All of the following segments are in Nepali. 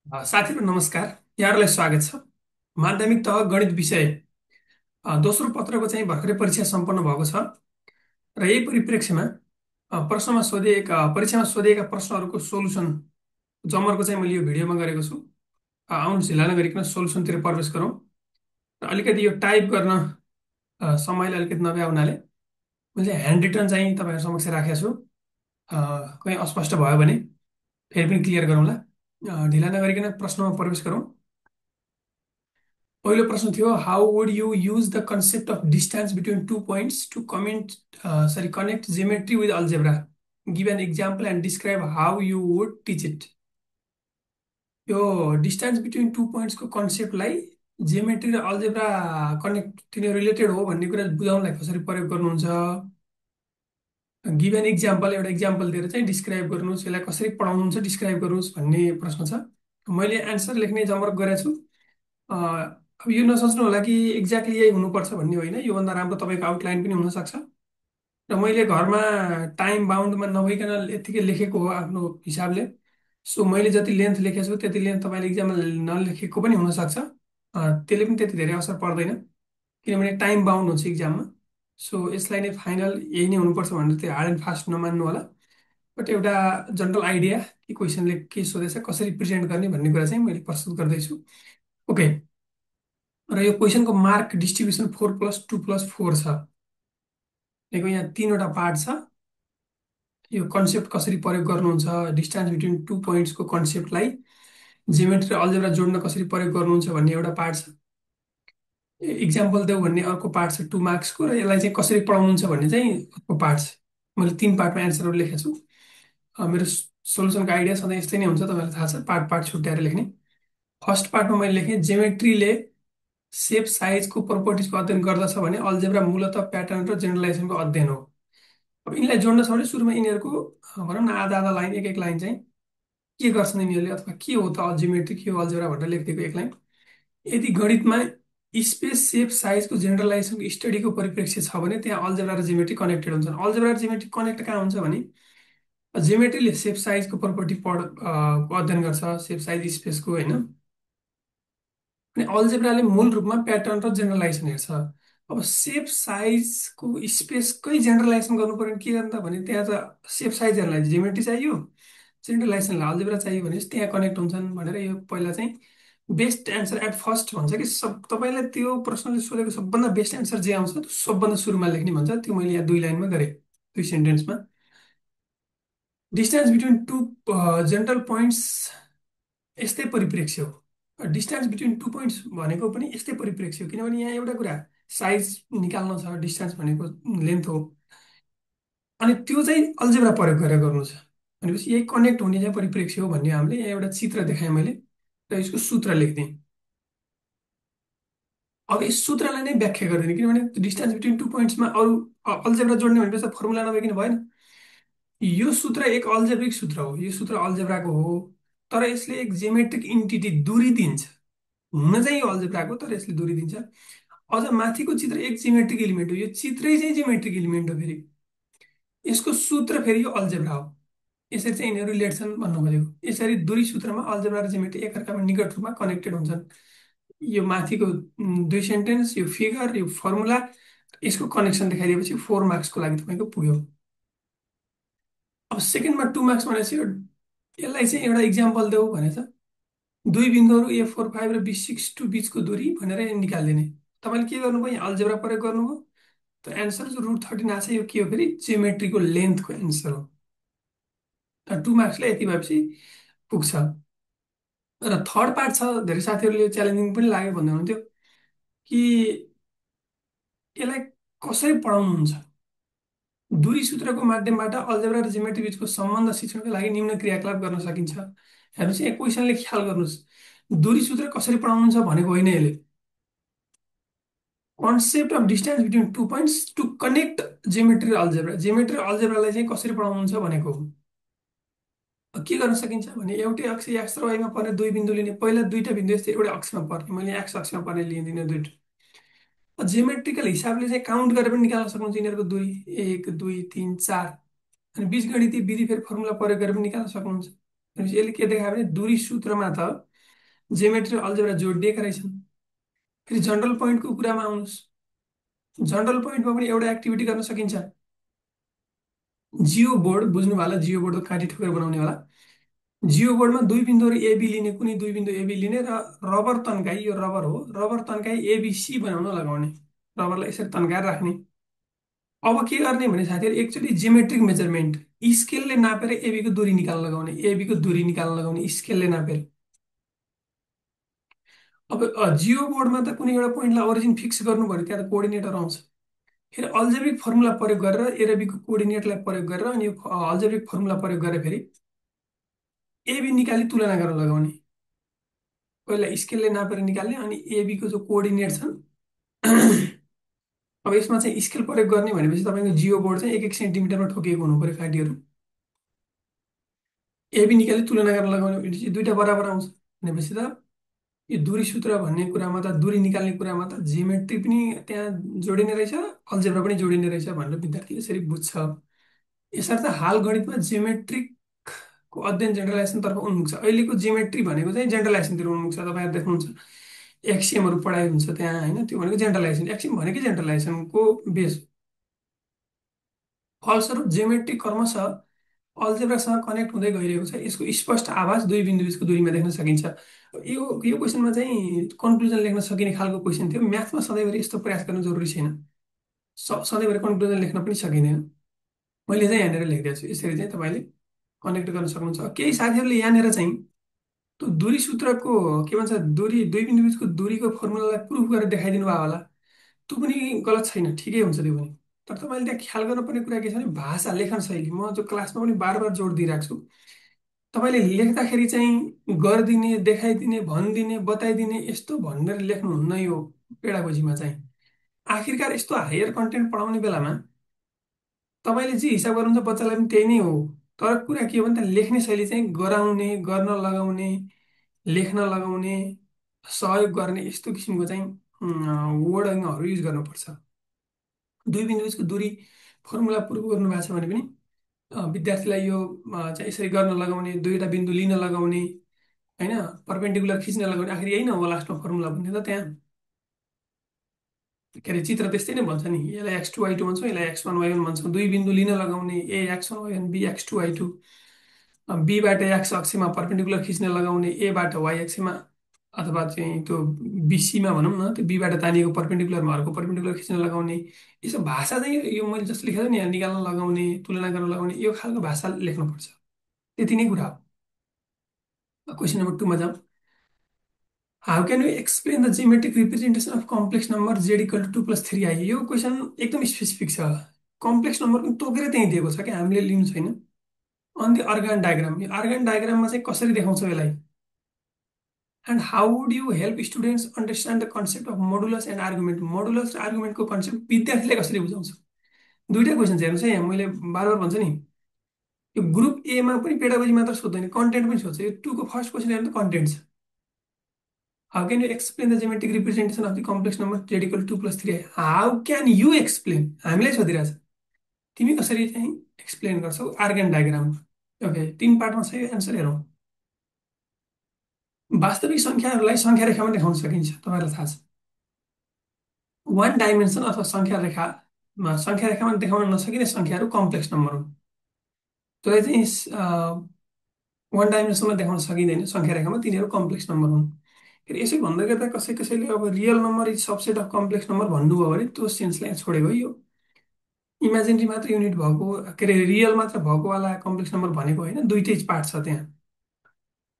साथीहरू नमस्कार। यहाँहरूलाई स्वागत छ। माध्यमिक तह गणित विषय दोस्रो पत्रको चाहिँ भर्खरै परीक्षा सम्पन्न भएको छ र यही परिप्रेक्ष्यमा परीक्षामा सोधिएका प्रश्नहरूको सोलुसन जमरको चाहिँ मैले यो भिडियोमा गरेको छु। आउनुहोस् ढिला नगरिकन सोलुसनतिर प्रवेश गरौँ। र अलिकति यो टाइप गर्न समयले अलिकति नभए हुनाले मैले ह्यान्ड रिटन चाहिँ तपाईँहरू समक्ष राखेको छु। कहीँ अस्पष्ट भयो भने फेरि पनि क्लियर गरौँला। ढिला नगरिकन प्रश्नमा प्रवेश गरौँ। पहिलो प्रश्न थियो, how would you use the concept of distance between two points to connect geometry with algebra? Give an example and describe how you would teach it. यो डिस्टेन्स बिट्विन टु पोइन्ट्सको कन्सेप्टलाई जियोमेट्री र अल्जेब्रा कनेक्ट तिनीहरू रिलेटेड हो भन्ने कुरा बुझाउनलाई कसरी प्रयोग गर्नुहुन्छ? गिभ एन इक्जाम्पल, एउटा इक्जाम्पल दिएर चाहिँ डिस्क्राइब गर्नुहोस्, यसलाई कसरी पढाउनुहुन्छ डिस्क्राइब गर्नुहोस् भन्ने प्रश्न छ। मैले एन्सर लेख्ने जमर्क गरेको छु। अब यो नसोच्नु होला कि एक्ज्याक्टली यही हुनुपर्छ भन्ने होइन, योभन्दा राम्रो तपाईँको आउटलाइन पनि हुनसक्छ। र मैले घरमा टाइम बााउन्डमा नभइकन यत्तिकै लेखेको हो आफ्नो हिसाबले। सो मैले जति लेन्थ लेखेको छु त्यति लेन्थ तपाईँले इक्जाममा नलेखेको पनि हुनसक्छ। त्यसले पनि त्यति धेरै असर पर्दैन किनभने टाइम बााउन्ड हुन्छ इक्जाममा। सो यसलाई नै फाइनल यही नै हुनुपर्छ भनेर त्यो हार्ड एन्ड फास्ट नमान्नु होला। बट एउटा जनरल आइडिया कि क्वेसनले के सोधेछ, कसरी प्रेजेन्ट गर्ने भन्ने कुरा चाहिँ मैले प्रस्तुत गर्दैछु। ओके। र यो क्वेसनको मार्क डिस्ट्रिब्युसन 4+2+4 छ। यसको यहाँ तीनवटा पार्ट छ। यो कन्सेप्ट कसरी प्रयोग गर्नुहुन्छ, डिस्टेन्स बिट्विन टु पोइन्ट्सको कन्सेप्टलाई जियोमेट्री र अल्जेब्रा जोड्न कसरी प्रयोग गर्नुहुन्छ भन्ने एउटा पार्ट छ। इक्जाम्पल देऊ भन्ने अर्को पार्ट छ 2 मार्क्सको, र यसलाई चाहिँ कसरी पढाउनुहुन्छ भन्ने चाहिँ अर्को पार्ट छ। मैले 3 पार्टमा एन्सरहरू लेखेको छु। मेरो सोल्युसनको आइडिया सधैँ यस्तै नै हुन्छ, तपाईँलाई थाहा छ, पार्ट पार्ट छुट्याएर लेख्ने। फर्स्ट पार्टमा मैले लेखेँ जियोमेट्रीले सेप साइजको प्रोपर्टिजको अध्ययन गर्दछ भने अल्जेब्रा मूलतः प्याटर्न र जेनरलाइजेसनको अध्ययन हो। अब यिनलाई जोड्न छ भने सुरुमा यिनीहरूको भनौँ न आधा आधा लाइन, एक एक लाइन चाहिँ के गर्छन् यिनीहरूले, अथवा के हो त जियोमेट्री, के हो अल्जेब्रा भनेर लेखिदिएको एक लाइन। यदि गणितमा स्पेस सेप साइजको जेनरलाइजेसनको स्टडीको परिप्रेक्ष्य छ भने त्यहाँ अल्जेब्रा र जियोमेट्री कनेक्टेड हुन्छन्। अल्जेब्रा र जियोमेट्री कनेक्ट कहाँ हुन्छ भने जियोमेट्रीले सेप साइजको प्रपर्टी अध्ययन गर्छ, सेप साइज स्पेसको, होइन। अनि अल्जेब्राले मूल रूपमा प्याटर्न र जेनरलाइजेसन हेर्छ। अब सेप साइजको स्पेसकै जेनरलाइजेसन गर्नु पर्यो भने के गर्नु त भने त्यहाँ त सेप साइज हेर्नलाई जियोमेट्री चाहियो, जेनरलाइजेसनलाई अल्जेब्रा चाहियो भने त्यहाँ कनेक्ट हुन्छन् भनेर यो पहिला चाहिँ बेस्ट एन्सर एट फर्स्ट भन्छ कि तपाईँलाई त्यो प्रश्नले सोधेको सबभन्दा बेस्ट एन्सर जे आउँछ त्यो सबभन्दा सुरुमा लेख्ने भन्छ। त्यो मैले यहाँ 2 लाइनमा गरेँ, 2 सेन्टेन्समा। Distance between two general points यस्तै परिप्रेक्ष्य हो। डिस्टेन्स बिट्विन टु पोइन्ट्स भनेको पनि यस्तै परिप्रेक्ष्य हो किनभने यहाँ एउटा कुरा साइज निकाल्न छ, डिस्टेन्स भनेको लेन्थ हो, अनि त्यो चाहिँ अल्जेब्रा प्रयोग गरेर गर्नु छ भनेपछि यही कनेक्ट हुने चाहिँ परिप्रेक्ष्य हो भन्ने हामीले यहाँ एउटा चित्र देखाएँ मैले र यसको सूत्र लेखिदिएँ। अब यस सूत्रलाई नै व्याख्या गरिदिने किनभने डिस्टेन्स बिट्विन टु पोइन्ट्समा अरू अल्जेब्रा जोड्ने भनेपछि त फर्मुला नभइकन भएन। यो सूत्र एक अल्जेब्रिक सूत्र हो, यो सूत्र अल्जेब्राको हो, तर यसले एक जियोमेट्रिक इन्टिटी दूरी दिन्छ। हुन चाहिँ यो अल्जेब्राको, तर यसले दूरी दिन्छ। अझ माथिको चित्र एक जियोमेट्रिक एलिमेन्ट हो, यो चित्रै चाहिँ जियोमेट्रिक एलिमेन्ट हो। फेरि यसको सूत्र फेरि यो अल्जेब्रा हो। यसरी चाहिँ यिनीहरू रिलेट छन् भन्नु खोजेको। यसरी दूरी सूत्रमा अल्जेब्रा र जियोमेट्री एकअर्कामा निकट रूपमा कनेक्टेड हुन्छन्। यो माथिको 2 सेन्टेन्स, यो फिगर, यो फर्मुला, यसको कनेक्सन देखाइदिएपछि 4 मार्क्सको लागि तपाईँको पुग्यो। अब सेकेन्डमा 2 मार्क्स भनेपछि यसलाई चाहिँ एउटा इक्जाम्पल देऊ भनेछ। दुई बिन्दुहरू A45 र B62 बिचको दूरी भनेर निकालिदिने। तपाईँले के गर्नुभयो, यहाँ अल्जेब्रा प्रयोग गर्नुभयो। त एन्सर जो √13 आछ यो के हो, फेरि जियोमेट्रीको लेन्थको एन्सर हो। 2 मार्क्सलाई यति भएपछि पुग्छ। र थर्ड पार्ट छ, धेरै साथीहरूले च्यालेन्जिङ पनि लाग्यो भन्दै हुनुहुन्थ्यो कि यसलाई कसरी पढाउनुहुन्छ। दूरी सूत्रको माध्यमबाट अल्जेब्रा र जियोमेट्री बिचको सम्बन्ध शिक्षणको लागि निम्न क्रियाकलाप गर्न सकिन्छ। हेर्नुहोस् यहाँ क्वेसनले ख्याल गर्नुहोस्, दूरी सूत्र कसरी पढाउनुहुन्छ भनेको होइन यसले। Concept of distance between two points to connect geometry र अल्जेब्रा, जियोमेट्री र अल्जेब्रालाई चाहिँ कसरी पढाउनुहुन्छ भनेको हो। के गर्न सकिन्छ भने एउटै अक्ष एक्स र वाइमा पर्ने दुई बिन्दु लिने, पहिला दुईटा बिन्दु यस्तै एउटै अक्षमा पर्ने, मैले एक्स अक्षमा पर्ने लिइदिने दुईटा। जियोमेट्रिकल हिसाबले चाहिँ काउन्ट गरेर पनि निकाल्न सक्नुहुन्छ यिनीहरूको दूरी, 1 2 3 4। अनि बीजगणितीय विधि फेरि फर्मुला प्रयोग गरेर पनि निकाल्न सक्नुहुन्छ। भनेपछि यसले के देखायो भने दूरी सूत्रमा त जियोमेट्री र अल्जेब्रा जोडिएका रहेछन्। फेरि जनरल पोइन्टको कुरामा आउनुहोस्। जनरल पोइन्टमा पनि एउटा एक्टिभिटी गर्न सकिन्छ। जियो बोर्ड बुझ्नु भयो होला, जियो बोर्ड काँटी ठोकेर बनाउने होला। जियो बोर्डमा दुई बिन्दुहरू एबी लिने, कुनै दुई बिन्दु एबी लिने र रबर तन्काई, यो रबर हो, रबर तन्काई एबिसी बनाउन लगाउने, रबरलाई यसरी तन्काएर राख्ने। अब के गर्ने भने साथीहरू, एकचोटि जियोमेट्रिक मेजरमेन्ट स्केलले नापेर एबीको दूरी निकाल्न लगाउने, एबीको दूरी निकाल्न लगाउने स्केलले नापेर। अब जियो बोर्डमा त कुनै एउटा पोइन्टलाई ओरिजिन फिक्स गर्नु पर्यो, त्यहाँ त कोअर्डिनेटर आउँछ। फेरि अल्जेब्रिक फर्मुला प्रयोग गरेर एरबीको कोअर्डिनेटलाई प्रयोग गरेर अनि अल्जेब्रिक फर्मुला प्रयोग गरेर फेरि एबी निकाली तुलना गर्न लगाउने। पहिला स्केलले नापेर निकाल्ने अनि एबीको जो कोअर्डिनेट छन् अब यसमा चाहिँ स्केल प्रयोग गर्ने भनेपछि तपाईँको जियो बोर्ड चाहिँ 1-1 सेन्टिमिटरमा ठोकिएको हुनु पर्यो काँटीहरू। एबी निकाली तुलना गर्न लगाउने भनेपछि दुईटा बराबर आउँछ भनेपछि त यो दूरी सूत्र भन्ने कुरामा त, दूरी निकाल्ने कुरामा त जियोमेट्री पनि त्यहाँ जोडिने रहेछ, अल्जेब्रा पनि जोडिने रहेछ भनेर विद्यार्थीले यसरी बुझ्छ। यसर्थ हाल गणितमा जियोमेट्रिकको अध्ययन जेनरलाइजेसनतर्फ उन्मुख छ। अहिलेको जियोमेट्री भनेको चाहिँ जेनरलाइजेसनतिर उन्मुख छ। तपाईँहरू देख्नुहुन्छ एक्सियमहरू पढाइ हुन्छ त्यहाँ होइन, त्यो भनेको जेनरलाइजेसन, एक्सियम भनेकै जेनरलाइजेसनको बेस। फलस्वरूप जियोमेट्री क्रमशः अल्जेब्रासँग कनेक्ट हुँदै गइरहेको छ। यसको स्पष्ट आभास दुई बिन्दु बिचको दूरीमा देख्न सकिन्छ। यो क्वेसनमा चाहिँ कन्क्लुजन लेख्न सकिने खालको क्वेसन थियो। म्याथमा सधैँभरि यस्तो प्रयास गर्नु जरुरी छैन, सधैँभरि कन्क्लुजन लेख्न पनि सकिँदैन। मैले चाहिँ यहाँनिर लेखिदिएको छु, यसरी चाहिँ तपाईँले कनेक्ट गर्न सक्नुहुन्छ। केही साथीहरूले यहाँनिर चाहिँ त्यो दूरी सूत्रको के भन्छ, दूरी दुई बिन्दु बिचको दूरीको फर्मुलालाई प्रुफ गरेर देखाइदिनु भयो होला, त्यो पनि गलत छैन, ठिकै हुन्छ त्यो पनि। तर तपाईँले त्यहाँ ख्याल गर्नुपर्ने कुरा के छ भने भाषा, लेखन शैली। म जो क्लासमा पनि बार बार जोड दिइरहेको छु, तपाईँले लेख्दाखेरि चाहिँ गरिदिने, देखाइदिने, भनिदिने, बताइदिने यस्तो भनेर लेख्नुहुन्न यो पेडागोजीमा चाहिँ। आखिरकार यस्तो हायर कन्टेन्ट पढाउने बेलामा तपाईँले जे हिसाब गर्नुहुन्छ बच्चालाई पनि त्यही नै हो। तर कुरा के हो भने त्यहाँ लेख्ने शैली चाहिँ गराउने, गर्न लगाउने, लेख्न लगाउने, सहयोग गर्ने यस्तो किसिमको चाहिँ वर्डहरू युज गर्नुपर्छ। दुई बिन्दु बिचको दूरी फर्मुला प्रुभ गर्नु भएको छ भने पनि विद्यार्थीलाई यो चाहिँ यसरी गर्न लगाउने, दुईवटा बिन्दु लिन लगाउने होइन, पर्पेन्डिकुलर खिच्न लगाउने, आखिर यही न हो लास्टमा फर्मुला भन्ने त त्यहाँ। के अरे चित्र त्यस्तै नै भन्छ नि, यसलाई x2y2 भन्छौँ, यसलाई x1y1 भन्छौँ। दुई बिन्दु लिन लगाउने, ए x1y1 बी x2y2, बीबाट एक्स अक्षमा पर्पेन्डिकुलर खिच्न लगाउने, एबाट वाइ अक्षमा अथवा चाहिँ त्यो बिसीमा भनौँ न, त्यो बीबाट तानिएको पर्पेन्डिकुलरमा अर्को पर्पेन्डिकुलर खिच्न लगाउने। यसो भाषा चाहिँ यो मैले जस्तो लेखेको छु नि, यहाँ निकाल्न लगाउने, तुलना गर्न लगाउने, यो खालको भाषा लेख्नुपर्छ। त्यति नै कुरा हो। क्वेसन नम्बर 2मा जाउँ। How can you explain the geometric representation of complex number Z equal to 2+3i? यो क्वेसन एकदम स्पेसिफिक छ। कम्प्लेक्स नम्बर पनि तोकेर त्यहीँ दिएको छ कि, हामीले लिनु छैन। अनि अर्गान डायग्राम, यो अर्गान डायग्राममा चाहिँ कसरी देखाउँछौ यसलाई? And how would you help students understand the concept of modulus and argument? Modulus र आर्गुमेन्टको कन्सेप्ट विद्यार्थीलाई कसरी बुझाउँछ? दुईवटा क्वेसन हेर्नुहोस् है, यहाँ मैले बार बार भन्छु नि, यो ग्रुप एमा पनि पेडागोजी मात्र सोध्दैन, कन्टेन्ट पनि सोध्छ। यो 2को फर्स्ट क्वेसन हेर्नु त कन्टेन्ट छ। How can you explain the geometric representation of the complex number Z equal two plus three? How can you explain, हामीलाई सोधिरहेछ, तिमी कसरी चाहिँ एक्सप्लेन गर्छौ आर्गन डायग्राममा? ओके, 3 पार्टमा छ यो एन्सर, हेरौँ। वास्तविक सङ्ख्याहरूलाई सङ्ख्या रेखामा देखाउन सकिन्छ, तपाईँलाई थाहा छ। वान डाइमेन्सन अथवा सङ्ख्या रेखामा देखाउन नसकिने सङ्ख्याहरू कम्प्लेक्स नम्बर हुन्। जसलाई चाहिँ वान डाइमेन्सनमा देखाउन सकिँदैन सङ्ख्या रेखामा, तिनीहरू कम्प्लेक्स नम्बर हुन्। फेरि यसै भन्दै गर्दा कसैले अब real number is subset of complex number भन्नुभयो भने त्यो सेन्सलाई छोडेको, यो इमेजिनेरी मात्र युनिट भएको, के अरे रियल मात्र भएकोवाला कम्प्लेक्स नम्बर भनेको होइन, दुइटै पार्ट छ त्यहाँ।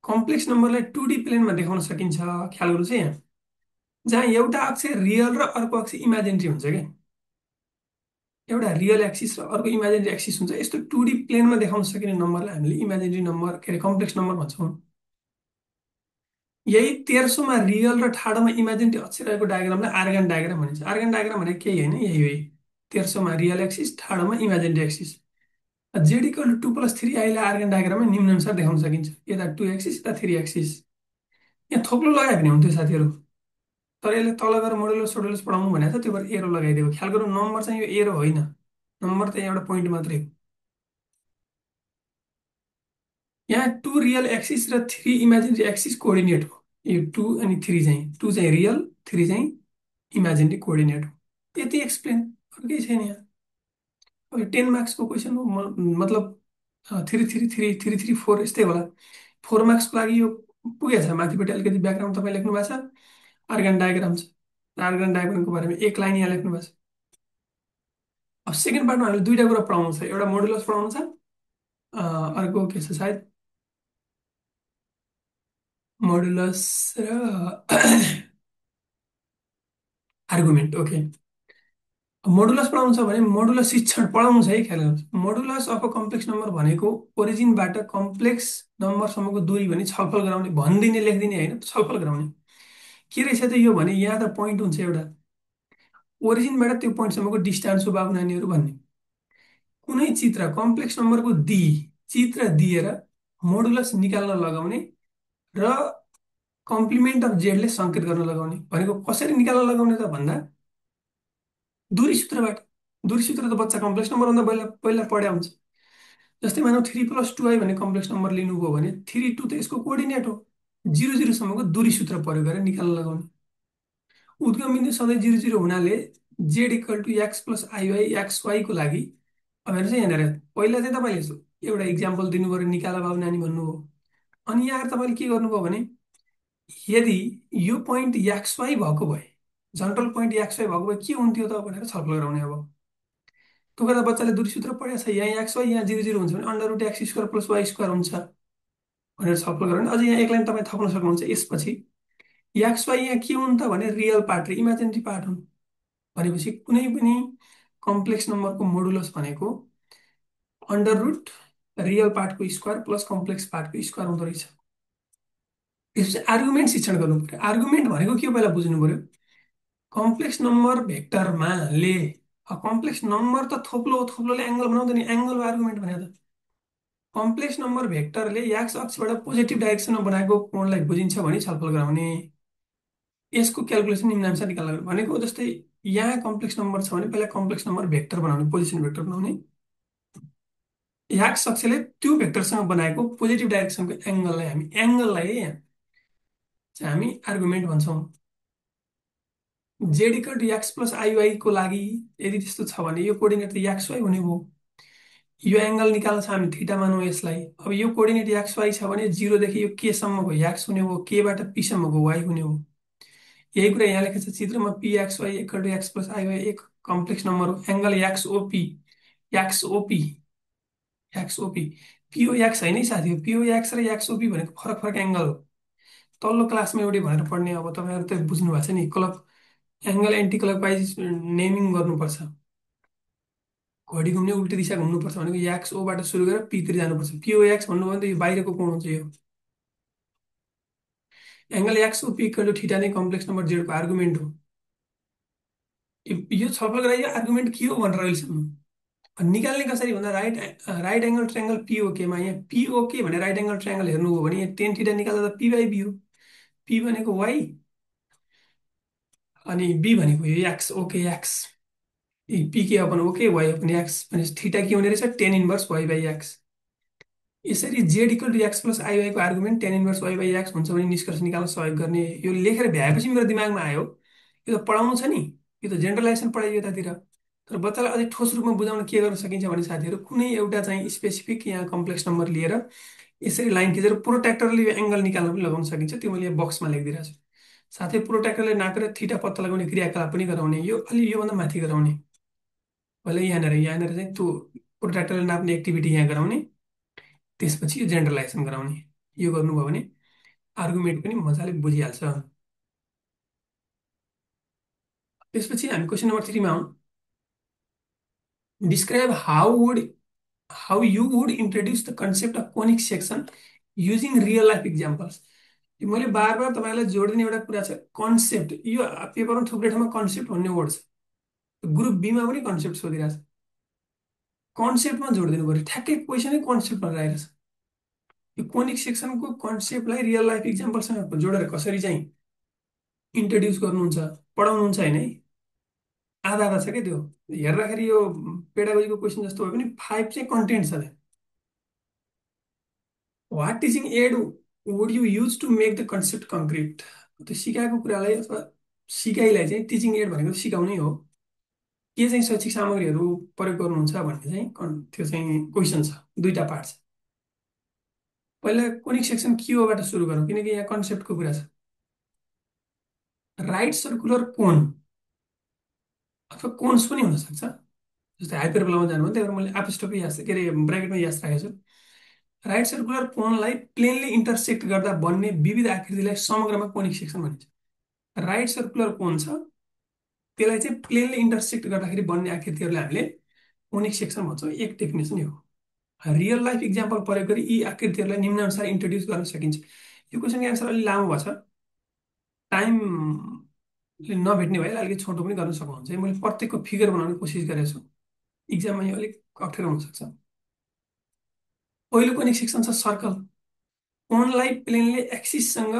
कम्प्लेक्स नम्बरलाई 2D प्लेनमा देखाउन सकिन्छ, ख्याल गर्नुहोस् है यहाँ, जहाँ एउटा अक्ष रियल र अर्को अक्ष इमेजिनेरी हुन्छ क्या। एउटा रियल एक्सिस र अर्को इमेजिनेरी एक्सिस हुन्छ। यस्तो 2D प्लेनमा देखाउन सकिने नम्बरलाई हामीले इमेजिनेरी नम्बर, के अरे कम्प्लेक्स नम्बर भन्छौँ। यही 1300मा रियल र ठाडोमा इमेजिनेरी अक्ष रहेको डायग्रामलाई आर्गन डायग्राम भनिन्छ। आर्गन डायग्राम भनेको केही होइन, यही हो। 1300मा रियल एक्सिस, ठाडोमा imaginary axis. Z equal to 2+3 अहिले आर्गन डायग्राममा निम्नानुसार देखाउन सकिन्छ, यता 2 एक्सिस, यता 3 एक्सिस। यहाँ थोप्लो लगायो भने हुन्थ्यो साथीहरू, तर यसले तल गएर मोडुलस सोडुलस पढाउनु भनेको छ, त्यो भएर एरो लगाइदिएको। ख्याल गरौँ, नम्बर चाहिँ यो एरो होइन, नम्बर त एउटा पोइन्ट मात्रै हो। यहाँ 2 रियल एक्सिस र 3 इमेजिनेरी एक्सिस कोअर्डिनेट हो। यो 2 अनि 3 चाहिँ 2 चाहिँ रियल, 3 चाहिँ इमेजिनरी कोअर्डिनेट हो। यति एक्सप्लेन, अरू केही छैन यहाँ। अब यो 10 मार्क्सको क्वेसन हो, मतलब 3 3 3 3 3 4 यस्तै होला। 4 मार्क्सको लागि यो पुगेछ। माथिपट्टि अलिकति ब्याकग्राउन्ड तपाईँ लेख्नु भएको छ, आर्गन डायग्राम छ। आर्गन डायग्रामको बारेमा एक लाइन यहाँ लेख्नु भएको छ। अब सेकेन्ड पार्टमा हामीले दुईवटा कुरा पढाउनु छ, एउटा मोडुलस पढाउनु छ, अर्को के छ सायद मोडुलस र आर्गुमेन्ट। ओके, मोडुलस पढाउनु छ भने मोडुलस शिक्षण पढाउनु छ है, ख्याल गर्नुहोस्। Modulus of a complex number भनेको ओरिजिनबाट कम्प्लेक्स नम्बरसम्मको दूरी भने छलफल गराउने, भनिदिने लेखिदिने होइन, छलफल गराउने। के रहेछ त यो भने यहाँ त पोइन्ट हुन्छ एउटा, ओरिजिनबाट त्यो पोइन्टसम्मको डिस्टेन्स हो बाबु नानीहरू भन्ने। कुनै चित्र कम्प्लेक्स नम्बरको चित्र दिएर मोडुलस निकाल्न लगाउने र कम्प्लिमेन्ट अफ जेडले सङ्केत गर्न लगाउने भनेको कसरी निकाल्न लगाउने त भन्दा दूरी सूत्रबाट। दूरी सूत्र त बच्चा कम्प्लेक्स नम्बरभन्दा पहिला पहिला पढ्या हुन्छ। जस्तै मानौ 3+2i भन्ने कम्प्लेक्स नम्बर लिनुभयो भने 3 2 त यसको कोअर्डिनेट हो। 0 0सम्मको दूरी सूत्र प्रयोग गरेर निकाल्न लगाउने। उद्गम बिन्दु सधैँ 0 0 हुनाले z equal to x plus iy x वाईको लागि अब हेर्नुहोस् है यहाँनिर, पहिला चाहिँ तपाईँले एउटा इक्जाम्पल दिनु पऱ्यो, निकाला बाबु नानी भन्नुभयो। अनि यहाँ तपाईँले के गर्नुभयो भने यदि यो पोइन्ट एक्स वाई भएको भए, जनरल पोइन्ट एक्स वाई भएको भए के हुन्थ्यो त भनेर छलफल गराउने। अब त्यो गर्दा बच्चाले दूरी सूत्र पढेको छ, यहाँ एक्स वाई यहाँ 0 0 हुन्छ भने under root X square plus Y square हुन्छ भनेर छलफल गराउने। अझ यहाँ एक लाइन तपाईँ थप्न सक्नुहुन्छ यसपछि, एक्स वाई यहाँ के हुन् त भने रियल पार्ट र इमेजिनेरी पार्ट हुन् भनेपछि कुनै पनि कम्प्लेक्स नम्बरको मोडुलस भनेको अन्डर रुट रियल पार्टको स्क्वायर प्लस कम्प्लेक्स पार्टको स्क्वायर हुँदो रहेछ। त्यसपछि आर्गुमेन्ट शिक्षण गर्नु पर्यो। आर्गुमेन्ट भनेको के पहिला बुझ्नु पर्यो। कम्प्लेक्स नम्बर भेक्टरमा ले कम्प्लेक्स नम्बर त थोप्लो हो, थोप्लोले एङ्गल बनाउँदैन, एङ्गल आर्गुमेन्ट भने त कम्प्लेक्स नम्बर भेक्टरले एक्स अक्षबाट पोजिटिभ डाइरेक्सनमा बनाएको कोणलाई बुझिन्छ भने छलफल गराउने। यसको क्यालकुलेसन निम्नानुसार निकाल्नु भनेको जस्तै यहाँ कम्प्लेक्स नम्बर छ भने पहिला कम्प्लेक्स नम्बर भेक्टर बनाउने, पोजिसन भेक्टर बनाउने। एक्स अक्षले त्यो भेक्टरसँग बनाएको पोजिटिभ डाइरेक्सनको एङ्गललाई चाहिँ हामी आर्गुमेन्ट भन्छौँ। Z equal to x plus आइवाईको लागि यदि त्यस्तो छ भने यो कोअर्डिनेट त एक्स वाई हुने भयो। यो एङ्गल निकाल्न छ हामी थीटा मानौँ यसलाई। अब यो कोअर्डिनेट एक्स वाई छ भने 0 देखि यो केसम्मको एक्स हुने भयो, केबाट पीसम्मको वाई हुने हो। यही कुरा यहाँ लेखेको छ चित्रमा, P X Y equal to x plus I Y एक कम्प्लेक्स नम्बर हो। Angle XOP XOP XOP PO X होइन है साथी, पिओएक्स र एक्सओपी भनेको फरक फरक एङ्गल हो। तल्लो क्लासमा एउटै भनेर पढ्ने, अब तपाईँहरू त बुझ्नु भएको छ नि, clock angle anti clock wise naming गर्नुपर्छ। घडी घुम्ने उल्टी दिशा घुम्नुपर्छ भनेको एक्स ओबाट सुरु गरेर पीतिर जानुपर्छ। पिओएक्स भन्नुभयो भने त यो बाहिरको कोण हुन्छ। यो एङ्गल एक्सओपी इक्वल टु थीटा नै कम्प्लेक्स नम्बर जेडको आर्गुमेन्ट हो। यो छलफल गराइयो आर्गुमेन्ट के हो भनेर अहिलेसम्म। निकाल्ने कसरी भन्दा राइट एङ्गल ट्रायङ्गल पिओकेमा यहाँ पिओके भने राइट एङ्गल ट्रायङ्गल हेर्नुभयो भने यहाँ टेन थीटा निकाल्दा त पी बाई बी हो। पी भनेको वाई अनि बी भनेको यो एक्स, ओके एक्स। पी के upon okay y upon x भनेपछि थीटा के हुने रहेछ, tan inverse y by x. यसरी z equal to x plus आइवाईको argument tan inverse y by x हुन्छ भने निष्कर्ष निकाल्न सहयोग गर्ने। यो लेखेर भ्याएपछि मेरो दिमागमा आयो यो त पढाउनु छ नि, यो त जेनरलाइजेसन पढाइयो यतातिर। तर बच्चालाई अझै ठोस रूपमा बुझाउन के गर्न सकिन्छ भने साथीहरू, कुनै एउटा चाहिँ स्पेसिफिक यहाँ कम्प्लेक्स नम्बर लिएर यसरी लाइन खिचेर प्रोट्र्याक्टरले यो एङ्गल निकाल्न पनि लगाउन सकिन्छ। त्यो मैले बक्समा लेखिदिरहेको छु। साथै प्रोट्र्याक्टरले नापेर थीटा पत्ता लगाउने क्रियाकलाप पनि गराउने, यो अलि योभन्दा माथि गराउने। पहिला यहाँनिर चाहिँ त्यो प्रोट्र्याक्टरले नाप्ने एक्टिभिटी यहाँ गराउने, त्यसपछि यो जेनरलाइजेसन गराउने। यो गर्नुभयो भने आर्गुमेन्ट पनि मजाले बुझिहाल्छ। त्यसपछि हामी क्वेसन नम्बर 3मा आउँ। Describe how you would introduce the concept of conic section using real life examples. मैले बार बार तपाईँलाई जोड दिने एउटा कुरा छ, कन्सेप्ट। यो पेपरमा थुप्रै ठाउँमा कन्सेप्ट भन्ने वर्ड छ, ग्रुप बीमा पनि कन्सेप्ट सोधिरहेको छ। कन्सेप्टमा जोड दिनु पऱ्यो, ठ्याक्कै क्वेसनै कन्सेप्ट भनेर आइरहेछ। यो कोनिक सेक्सनको कन्सेप्टलाई रियल लाइफ इक्जाम्पलसँग जोडेर कसरी चाहिँ इन्ट्रोड्युस गर्नुहुन्छ, पढाउनुहुन्छ होइन है, आधा आधा छ क्या त्यो। हेर्दाखेरि यो पेडागोजीको क्वेसन जस्तो भए पनि 5 चाहिँ कन्टेन्ट छ। What teaching aid would you use to make the concept concrete? त्यो सिकाएको कुरालाई अथवा सिकाइलाई चाहिँ टिचिङ एड भनेको सिकाउनै हो। के चाहिँ शैक्षिक सामग्रीहरू प्रयोग गर्नुहुन्छ भन्ने चाहिँ त्यो चाहिँ क्वेसन छ। दुईटा पार्ट छ। पहिला कोनिक सेक्सन के होबाट सुरु गरौँ, किनकि यहाँ कन्सेप्टको कुरा छ। राइट सर्कुलर कोन अथवा कोन्स पनि हुनसक्छ। जस्तै हाइपरबोलामा जानुभयो, त्यही भएर मैले एपोस्ट्रोफी याद के अरे ब्राकेटमा याद राखेको छु। राइट सर्कुलर कोनलाई प्लेनले इन्टरसेक्ट गर्दा बन्ने विविध आकृतिलाई समग्रमा कोनिक सेक्सन भनिन्छ। राइट सर्कुलर कोन छ, त्यसलाई चाहिँ प्लेनले इन्टरसेक्ट गर्दाखेरि बन्ने आकृतिहरूलाई हामीले कोनिक सेक्सन भन्छौँ। एक डेफिनेसन हो। रियल लाइफ इक्जाम्पल प्रयोग गरी यी आकृतिहरूलाई निम्नानुसार इन्ट्रोड्युस गर्न सकिन्छ। यो क्वेसनको एन्सर अलिक लामो भएको छ, टाइमले नभेट्ने भए अलिकति छोटो पनि गर्न सक्नुहुन्छ। मैले प्रत्येकको फिगर बनाउने कोसिस गरेको छु, इक्जाममा यो अलिक अप्ठ्यारो हुनसक्छ। पहिलो कोनिक सेक्सन छ सर्कल। कोनलाई प्लेनले एक्सिससँग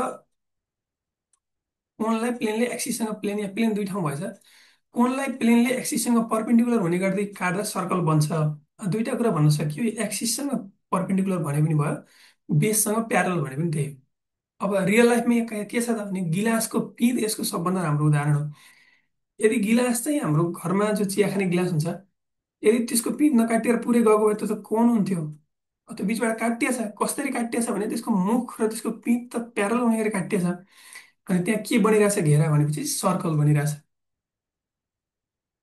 प्लेन या प्लेन दुई ठाउँ भएछ। कोनलाई प्लेनले एक्सिससँग पर्पेन्डिकुलर हुने गर्दै काट्दा सर्कल बन्छ। दुईटा कुरा भन्न सकियो, एक्सिससँग पर्पेन्डिकुलर भने पनि भयो, बेससँग प्यारल भने पनि त्यही हो। अब रियल लाइफमा के छ त भने गिलासको पिँध यसको सबभन्दा राम्रो उदाहरण हो। यदि गिलास चाहिँ हाम्रो घरमा जो चिया खाने गिलास हुन्छ, यदि त्यसको पिँध नकाटिएर पुरै गएको भए त कोन हुन्थ्यो। त्यो बिचबाट काटिया छ। कसरी काटिया छ भने त्यसको मुख र त्यसको पिँध त प्यारल हुने गरी काटिया छ। अनि त्यहाँ के बनिरहेछ घेरा भनेपछि सर्कल बनिरहेछ।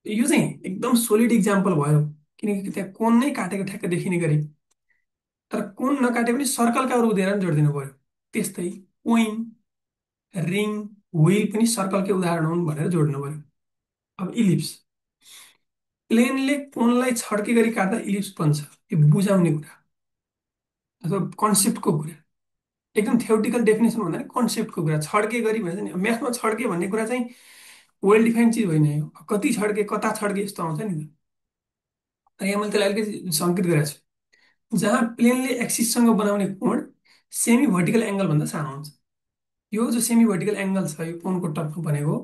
यो चाहिँ एकदम सोलिड इक्जाम्पल भयो, किनकि त्यहाँ कोन नै काटेको ठ्याक्क देखिने गरी। तर कोन नकाटे पनि सर्कलका अरू उदाहरण जोडिदिनु पर्यो। त्यस्तै कोइन, रिङ, व्हिल पनि सर्कलकै उदाहरण हुन् भनेर जोड्नु पर्यो। अब इलिप्स, प्लेनले कोनलाई छड्के गरी काट्दा इलिप्स बन्छ। यो बुझाउने कुरा अथवा कन्सेप्टको कुरा, एकदम थ्योरिटिकल डेफिनेसन भन्दा नि कन्सेप्टको कुरा। छड्के गरी भनेर नि म्याथमा छड्के भन्ने कुरा चाहिँ वेल डिफाइन्ड चिज होइन यो। कति छड्के, कता छड्के यस्तो आउँछ नि त। तर यहाँ मैले त्यसलाई अलिकति सङ्केत गरेको छु। जहाँ प्लेनले एक्सिससँग बनाउने कोण सेमी भर्टिकल एङ्गल भन्दा सानो हुन्छ। यो जो सेमी भर्टिकल एङ्गल छ, यो कोणको टपमा बनेको,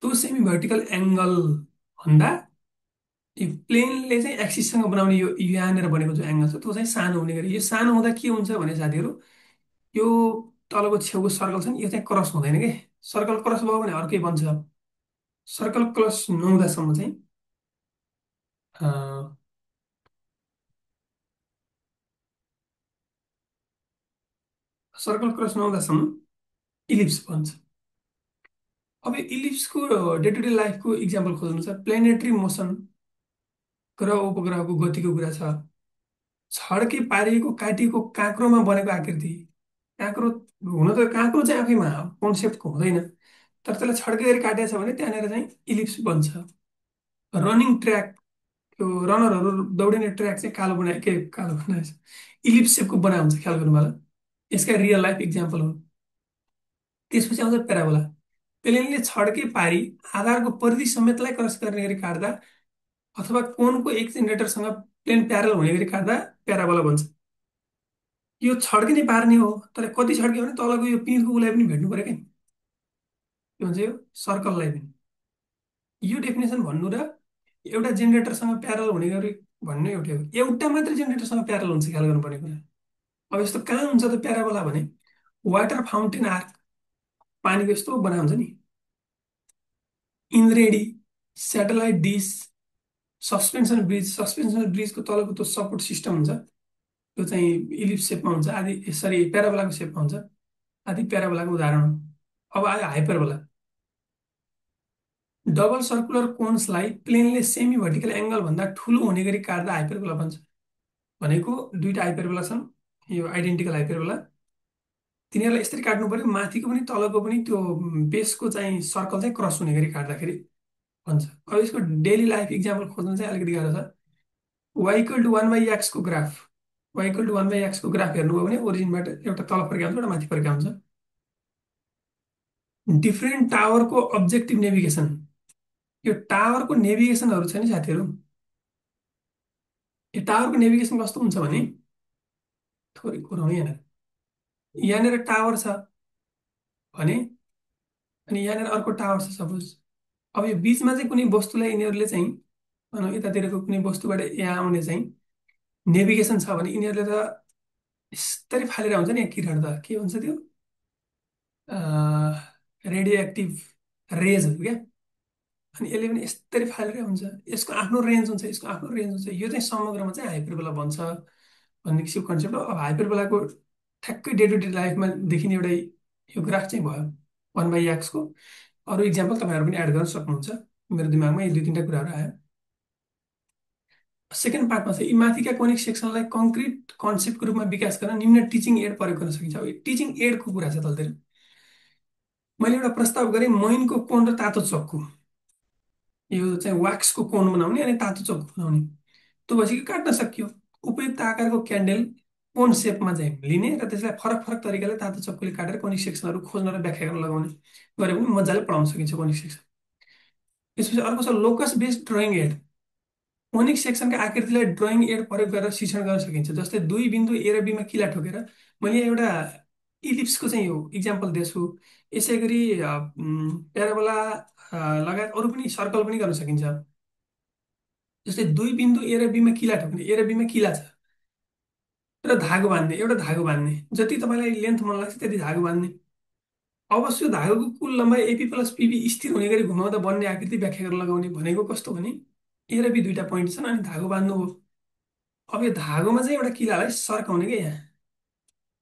त्यो सेमी भर्टिकल एङ्गल भन्दा यो प्लेनले चाहिँ एक्सिससँग बनाउने यो यहाँनिर बनेको जो एङ्गल छ त्यो चाहिँ सानो हुने गरी। यो सानो हुँदा के हुन्छ भने साथीहरू, यो तलको छेउको सर्कल छ नि, यो चाहिँ क्रस हुँदैन कि। सर्कल क्रस भयो भने अर्कै बन्छ। सर्कल क्रस नहुँदासम्म चाहिँ सर्कल क्रस नहुँदासम्म इलिप्स बन्छ। अब इलिप्सको डे टु डे लाइफको इक्जाम्पल खोज्नु छ। प्लेनेटरी मोसन, ग्रह उपग्रहको गतिको कुरा छ। छड्के पारिएको काटिएको काँक्रोमा बनेको आकृति। काँक्रो हुन त काँक्रो चाहिँ आफैमा कन्सेप्टको हुँदैन, तर त्यसलाई छड्के गरी काटिएको छ भने त्यहाँनिर चाहिँ इलिप्स बन्छ। रनिङ ट्र्याक, त्यो रनरहरू दौडिने ट्र्याक चाहिँ कालो बनाए के कालो बनाएछ, इलिप्स सेपको बनाएको हुन्छ, ख्याल गर्नु होला। यसका रियल लाइफ इक्जाम्पल हो। त्यसपछि आउँछ प्याराबोला। प्लेनले छड्के पारी आधारको परिधि समेतलाई क्रस गर्ने गरी काट्दा अथवा कोनको एक जेनेरेटरसँग प्लेन प्यारल हुने गरी काट्दा प्याराबोला बन्छ। यो छड्किने पार्ने हो, तर कति छड्क्यो भने तलको यो पिँधको उसलाई पनि भेट्नु पर्यो क्या। के भन्छ यो सर्कललाई पनि। यो डेफिनेसन भन्नु र एउटा जेनेरेटरसँग प्यारल हुने गरी भन्नु एउटै हो। एउटा मात्रै जेनेरेटरसँग प्यारल हुन्छ, ख्याल गर्नुपर्ने कुरा। अब यस्तो कहाँ हुन्छ त प्याराबोला भने वाटर फाउन्टेन आर्क, पानीको यस्तो बना हुन्छ नि, इन्द्रेणी, सेटेलाइट डिस, सस्पेन्सन ब्रिजको तलको त्यो सपोर्ट सिस्टम हुन्छ, त्यो चाहिँ इलिप्स सेपमा हुन्छ। आदि सरी प्याराबोलाको सेपमा हुन्छ। आदि प्याराबोलाको उदाहरण हो। अब आयो हाइपरबोला। डबल सर्कुलर कोन्सलाई प्लेनले सेमी भर्टिकल एङ्गल भन्दा ठुलो हुने गरी काट्दा हाइपरबोला बन्छ। भनेको दुईटा हाइपरबोला छन्, यो आइडेन्टिकल हाइपरबोला। तिनीहरूलाई यसरी काट्नु पर्यो, माथिको पनि तलको पनि त्यो बेसको चाहिँ सर्कल चाहिँ क्रस हुने गरी काट्दाखेरि भन्छ। अब यसको डेली लाइफ इक्जाम्पल खोज्न चाहिँ अलिकति गाह्रो छ। वाइकल टु वान बाई एक्सको graph, y equal to one by एक्सको ग्राफ हेर्नुभयो भने ओरिजिनबाट एउटा तल फर्के हुन्छ, एउटा माथि फर्के हुन्छ। डिफ्रेन्ट टावरको अब्जेक्टिभ नेभिगेसन, यो टावरको नेभिगेसनहरू छ नि साथीहरू, यो टावरको नेभिगेसन कस्तो हुन्छ भने थोरै कुरो यहाँनिर, यहाँनिर टावर छ भने अनि यहाँनिर अर्को टावर छ सपोज। अब यो बिचमा चाहिँ कुनै वस्तुलाई यिनीहरूले चाहिँ भनौँ यतातिरको कुनै वस्तुबाट यहाँ आउने चाहिँ नेभिगेसन छ भने यिनीहरूले त यस्तरी फालेर हुन्छ नि यहाँ किरण त के भन्छ त्यो रेडियो एक्टिभ रेजहरू क्या। अनि यसले पनि यस्तरी फालेर हुन्छ, यसको आफ्नो रेन्ज हुन्छ, यसको आफ्नो रेन्ज हुन्छ, यो चाहिँ समग्रमा चाहिँ हाइपरबोला भन्छ भन्ने किसिमको कन्सेप्ट हो। अब हाइपरबोलाको ठ्याक्कै डे टु डे लाइफमा देखिने एउटा यो ग्राफ चाहिँ भयो 1/x को। अरू इक्जाम्पल तपाईँहरू पनि एड गर्न सक्नुहुन्छ, मेरो दिमागमा यी दुई तिनवटा कुराहरू आयो। सेकेन्ड पार्टमा चाहिँ यी माथिका कोनिक सेक्सनलाई कङ्क्रिट कन्सेप्टको रूपमा विकास गर्न निम्न टिचिङ एड प्रयोग गर्न सकिन्छ। अब टिचिङ एडको कुरा छ तलतिर। मैले एउटा प्रस्ताव गरेँ, मैनको कोण र तातो चक्कु, यो चाहिँ वाक्सको कोण बनाउने अनि तातो चक्कु बनाउने। त्यो भएपछि काट्न सकियो। उपयुक्त आकारको क्यान्डल कोन सेपमा चाहिँ लिने र त्यसलाई फरक फरक तरिकाले तातो चक्कुले काटेर कोनिक सेक्सनहरू खोज्न र व्याख्या गर्न लगाउने गरे पनि मजाले पढाउन सकिन्छ कोनिक सेक्सन। त्यसपछि अर्को छ locus based drawing aid. Conic सेक्सनका आकृतिलाई ड्रइङ एड प्रयोग गरेर शिक्षण गर्न सकिन्छ। जस्तै दुई बिन्दु ए र बीमा किला ठोकेर मैले यहाँ एउटा इलिप्सको चाहिँ यो इक्जाम्पल दिएछु। यसै गरी प्याराबोला लगायत अरू पनि सर्कल पनि गर्न सकिन्छ। जस्तै दुई बिन्दु ए र बीमा किला ठोक्ने, ए र बीमा किला छ र धागो बाँध्ने, एउटा धागो बाँध्ने, जति तपाईँलाई लेन्थ मन लाग्छ त्यति धागो बाँध्ने। अवश्य धागोको कुल लम्बाइ एपी प्लस पिबी स्थिर हुने गरी घुमाउँदा बन्ने आकृति व्याख्या गरेर लगाउने भनेको कस्तो भने ए र बी दुईटा पोइन्ट छन् अनि धागो बाँध्नु हो। अब यो धागोमा चाहिँ एउटा किलालाई सर्काउने क्या यहाँ,